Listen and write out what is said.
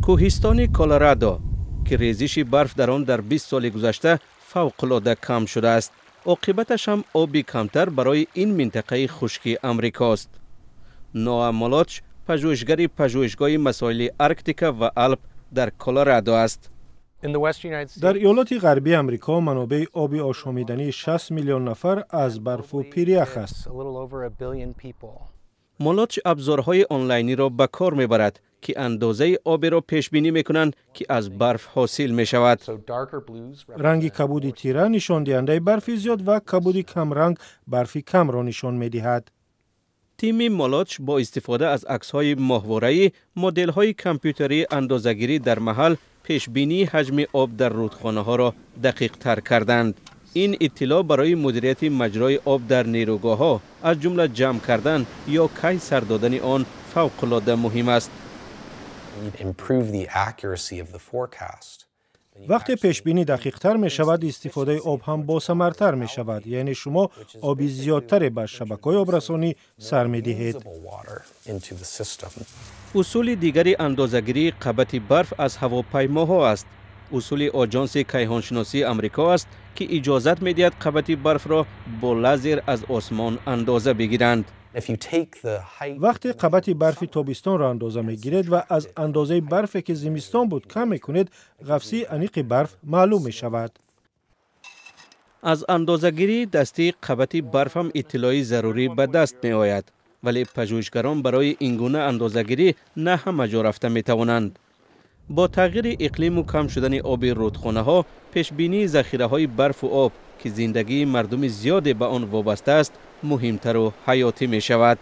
Кӯҳистони Колорадо, ки резиши барф дар он дар 20 соли гузашта фавқулода кам шудааст. Оқибаташ ҳам оби камтар барои ин минтақаи хушки Амрикост. Ноа Молоч пажӯҳишгари Пажӯҳишгоҳи масоили Арктика ва Алп дар Колорадо аст. Дар Иёлоти Ғарбии Амрико манобеи оби ошомидании 60 миллион нафар аз барфу пирях аст. Молоч абзорҳои онлайниро ба кор мебарад, ки андозаи оберо пешбинӣ мекунанд, ки аз барф ҳосил мешавад. Ранги кабуди тира нишондиҳандаи барфи зиёд ва кабуди камранг барфи камро нишон медиҳад. Тими Молоч бо истифода аз аксҳои моҳвораӣ, моделҳои компютерии андозагирӣ дар маҳал пешбинии ҳаҷми об дар рудхонаҳоро дақиқтар карданд. Ин иттилоъ барои мудирияти маҷрои об дар нерӯгоҳҳо, аз ҷумла ҷамъ кардан ё кай сар додани он, фавқулода муҳим аст. Improve the accuracy of the forecast. Вақте пешбинӣ дақиқтар мешавад, истифодаи об ҳам босамартар мешавад, яъне шумо оби зиёдтаре ба шабакаҳои обрасонӣ сар медиҳед. Usable water into the system. Усули дигари андозагирии қабати барф аз ҳавопаймоҳо аст. Усули Оҷонси кайҳоншиносии Амрико аст, ки иҷозат медиҳад қабати барфро бо лазер аз осмон андоза бигиранд. If you take the height Вақте қабати барфи тобистонро андоза мегиред ва аз андозаи барфе, ки зимистон буд, кам мекунед, ғафсии аниқи барф маълум мешавад. Аз андозагирии дастии қабати барф ҳам иттилои зарурӣ ба даст меояд, вале пажӯҳишгарон барои ин гуна андозагирӣ на ҳама ҷо рафта метавонанд. Бо тағйири иқлиму кам шудани оби рудхонаҳо, пешбинии захираҳои барфу об, ки зиндагии мардуми зиёде ба он вобаста аст, муҳимтару ҳаётӣ мешавад.